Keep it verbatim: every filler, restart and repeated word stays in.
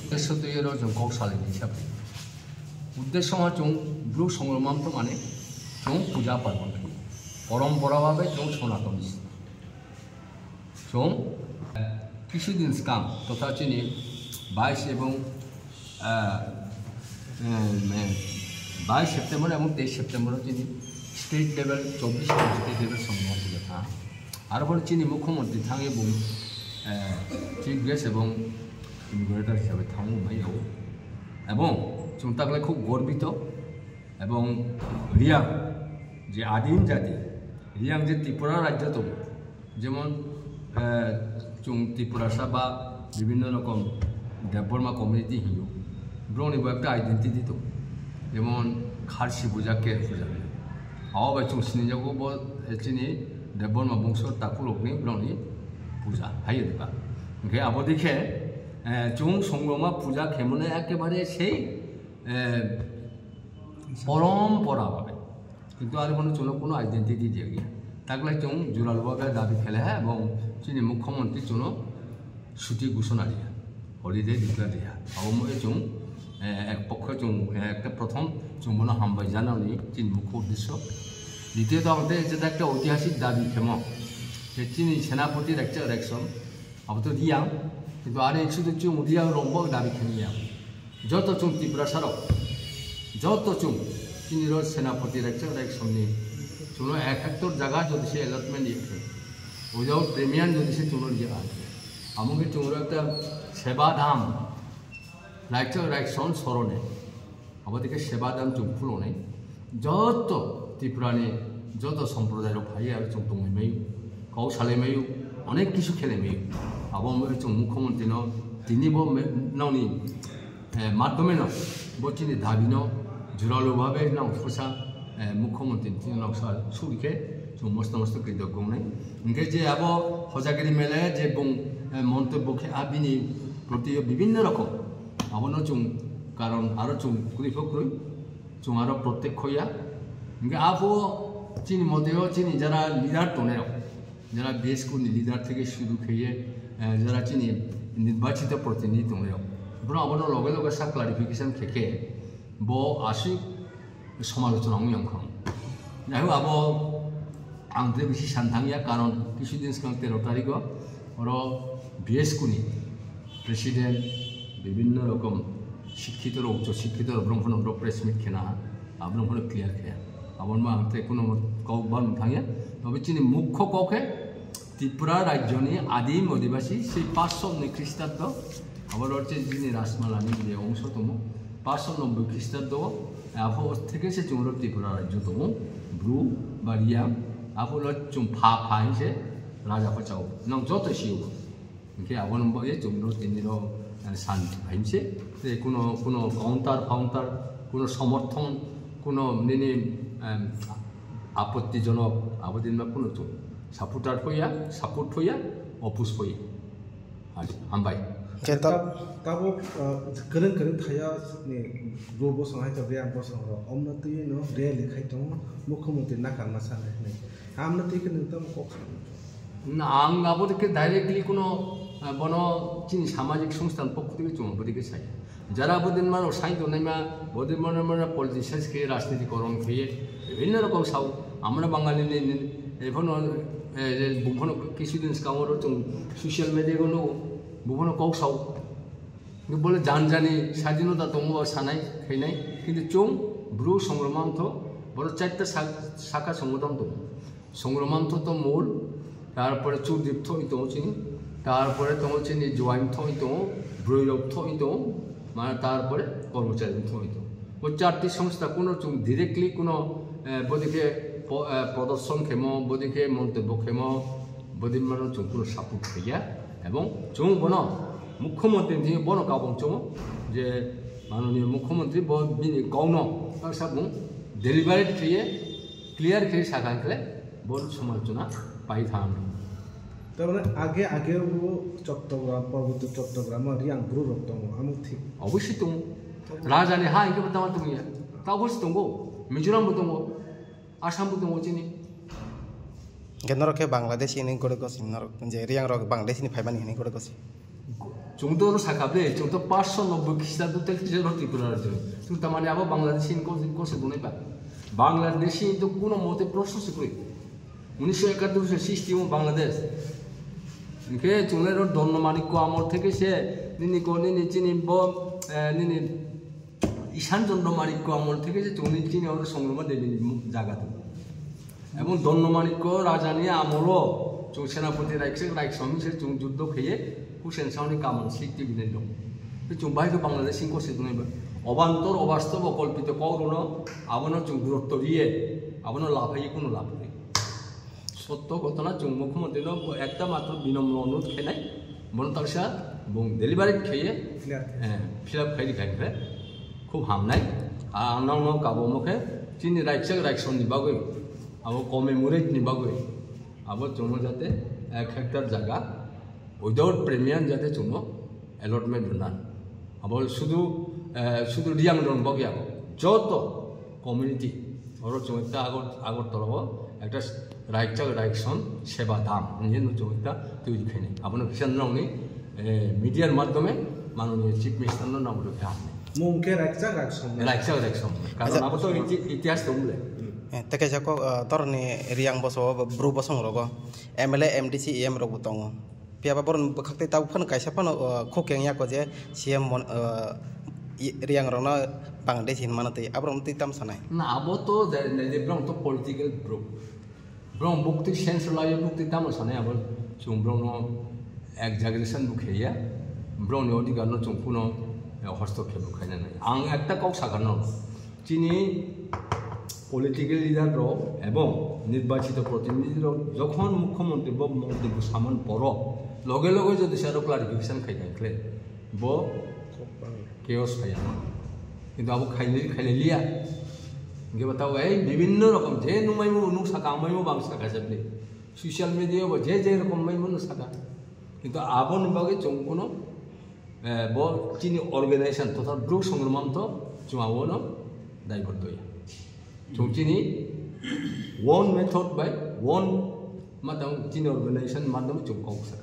Uddesho twi oro chwng kok salai ni hisabe. Uddesho ha chwng bru songroma wngtong mani chwng puja parbon khlai. Porompora babe chwng Sonatoni. Chwng, eh, kisu din swkang totha chini bais ebong, eh, eh, bais September ebong teis September chini state level, chobbish state level songroma puja tha. Aro pore chini mukhyamantri thangwi bung, eh, chief guest ebong inaugurator hisabe thangwi mai yao. Ebong chwng taklai khub gorbito ebong Riyang je adim jati, Riyang je Tripura rajyo tongo, jemon, eh, chwng Tiprasa ba bibhinno rokom Debbarma community hinyo, borokni bo ekta identity tongo, jemon Kharsi puja, Ker puja hinyo. Abo bai chwng sinijago bo, eh, chini Debbarma bongso takhuk rokni borokni puja hai diba. Hwnkhe abo dikhe, eh, chwng songroma puja khemone ekebare sei, eh, porompora babe. Kintu aro bono chwngno kuno identity diya giya. Taklai chwng jural babe dabi khele ha, ebong chini mukhyamantri chwngno chuti ghosona diya, holiday declare diya. Abo mo chwng, eh, ek pokho chwng, eh, ekta prothom chwng bono hambai janani chini mukho uddesho. Ditiyo to ang tei jeta ekta oitihasik dabi khemo. Je chini senapoti Rekchak Reksom, abo to Riyang, kintu ani sudu chwng Riyang rokbo dabi khemya. Joto chwng Tiprasa rok, joto chwng chini ro senapoti Rekchak Reksomni chwngno ek hectare jaga jodi se allotment ye khe, without premium jodi se chwngno ye khe, amo khe chwngno ekta seba dham, Rekchak Reksom sorone, abo dikhe seba dham chwng khulonai, joto Tripurani joto somprodai rok phai aro chwng tongwi mai, kok salai mai, onek kisu khelai mai. Abo wngwi chwng mukhyamantri no tini bo me-, nokni, eh, madhyome no bo chini dabi no juralu babe nang phusa, eh, mukhyamantri tini noksa suri khe chwng mosto mosto kritoggo wngnai. Hwnkhe je abo Hojagiri mele je bung, eh, montobbo khe a bini proti bibhinno rokom abono chwng karon aro chwng kwrwi pho kwrwi. Chwng aro protect khoya. Hingke apo chini moteo chini jara leader tongnai rok, jara B S K ni leader theke shuru kheye, eh, jara chini nirbachito protinidhi tongnai rok, borok abono loge loge sa clarification kheke bo aswk somalochona wngya wngkha. Jai hok, abo ang tei bisi san thangya, karon kisu din swkang tero tarikgo oro B S K ni president, bibhinno rokom sikkhitorok, uccho sikkhitorok, borok phano borok press meet khena ha, aborok phano clear khe. Aboni bo ang tei kuno kok bang thangya. Tobe chini mukho kok khe Tripura rajyoni adim odibasi sei paanch sho ni Khristabdo, abo rok chini Rajmalani je ongso tongo, paanch sho nobboi Khristabdo, apho theke se chwng rok Tripura rajyo tongo, Bru, ba Riyang, apho no chwng pha pha hinse raja pha chao. Nang joto sio. Hingke abono bo ye chwngno tini ro, eh, san phaimse, tei kuno, kuno counter, counter, kuno somorthon, kuno nini, em, apottijonok, abodinma kuno chwng supporter phoya, support phoya, oppose phoya. Hai, hambai. Khe to- Tab-, tabuk, eh, kwrwng kwrwng thaya ni bro bosong hai to Riyang bosong ro, omno twi no rally khai tongo, mukhyamantri nakarma sanai hinwi. Amno twi khe nwng tamo kok sanai. Na, ang abo dikhe directly kuno, ah, bono chini samajik songsthan pokho theke chwng abo dikhe sai. Jara bodin mano sai tongnai ma, bodin mano mano politicians khe rajniti koron khe bibhinno rokom sao. Amra Bangali ni, ni, eh, phono, eh, je bung phono kisu din swkang oro chwng social media go nugo, bung phono kok sao. Bole jan jani sadinota tongo sanai khainai, kintu chwng bru songroma wngtho, boro chaita sak-, saka songodan tongo. Songroma wngtho to mol, tarpore Chudip thoi tongo chini, tarpore tongo chini Joaim thoi tongo, Broirok thoi tongo, mane tarpore Kormochari thoi tongo. O charti songstha kuno chwng directly kuno, eh, bodikhe po-, eh, prodorshon khemo, bodikhe montobbo khemo, bodin mano chwng kuno support khaiya, ebong chwng bono mukhyamantri ni thani bono kabong chwngo je manoniyo mukhyamantri bo bini kokno baksa bung deliberate khaiye clear khe sakha khle bo somalochona pai thang. Tar mane age age bo Chattogram, Parbotyo Chattogram o Riyang bru rok tongo, amo thik. Obviously tongo. Raja ni ha hingke bo tama tongya. Ta obviously tongo. Mizoram bo tongo. Assam bo tongo chini. Hingke norok khe Bangladesh hini gore gosi norok, je Riyang rok Bangladesh ni phaimani hini gore gosi. Chwng to sakha ble, chwng to paanch sho nobboi Khristabdo tei Khristabdo Tripura rajyo. Chwng tamani abo Bangladeshi ni kose, kose dunai ba. Bangladeshi to kuno mote prosno se kwrwi. Unisho ekatur se system o Bangladesh. Hingke chwng le ro Donno Manikko amol theke se nini ko nini chini bo, eh, nini Ishan Chondro Manikko amol theke se chwngni chini oro Songroma Devi ni mu-, jaga tongo. Ebong Donno Manikko raja ni amolo chwng Senapati Raiksa, Raiksa se chwng juddho kheye Hussein Shah ni kamal sikti binai dong. Tei chwng bai khe Bangladesh sing kose tongnai ba. Obantor obastobo kolpito kok rwno abono chwng gurutto riye abono laphaiye kuno laph kwrwi. Sotto ghotona chwng mukhyamantri no bo ekta matro binomro onurod khenai, bono taksa bung deliberate kheye, Clear. Eh, fill up khai di khai khe khub hamnai. A, ang nang no kabo mo khe chini raiksa raikson ni bagwi, abo commemorate ni bagwi, abo chwngno jate ek hectare jaga without premium jate chwngno allotment rwna. Abo sudu, eh, sudu Reang rok bokya, joto community oro chwng ekta Agar-, Agartala o ekta raikchak raikson seba dam hinwi no chwng ekta twi khaini. Abono kisa nokni, eh, media ni madhyome manoniya Chief Minister no nang rwkha. Mung khe raikchak raikson. Raikchak raikson. Karon Acha. Abo to iti-, itihas tong le. Eh, tei kaisa kok, eh, torni Reang boso o bru bosong rogo M L A, M D C, E M rok bo tongo. Phiya ba borok bwkhak tei tabuk phano kaisa phano, uh, khokeng yako je C M mon-, uh, i-, Reang rokno Bangladesh hinmano tei aborok twi tam sanai. Na, abo to je, je, je borok to political borok. Borok bukti sense laio, bukti tamo sanai abo chwng borokno exaggeration bo khaiya. Borokni odhikar no chwng kuno, eh, hostokhep bo khaina nai. Ang ekta kok sakha no. Chini political leader rok ebong nirbachito protinidhi rok jokhon mukhyamantri bo montri bo saman poro, loge loge jodi sero clarification khai khai khle bo chaos phaiya. Kintu abo khailai, khailai liya. Hingke bo tabo ei bibinno rokom je nungmai mo nung saka, amai mo bang saka jabli. Social media bo je je rokom mai mo nung saka. Kintu aboni bagwi chwng kuno, eh, bo chini organization totha bru songromam to chwng abono daibor doya. Chwng chini one method by one matang chini organization madhyam chwng kok saka.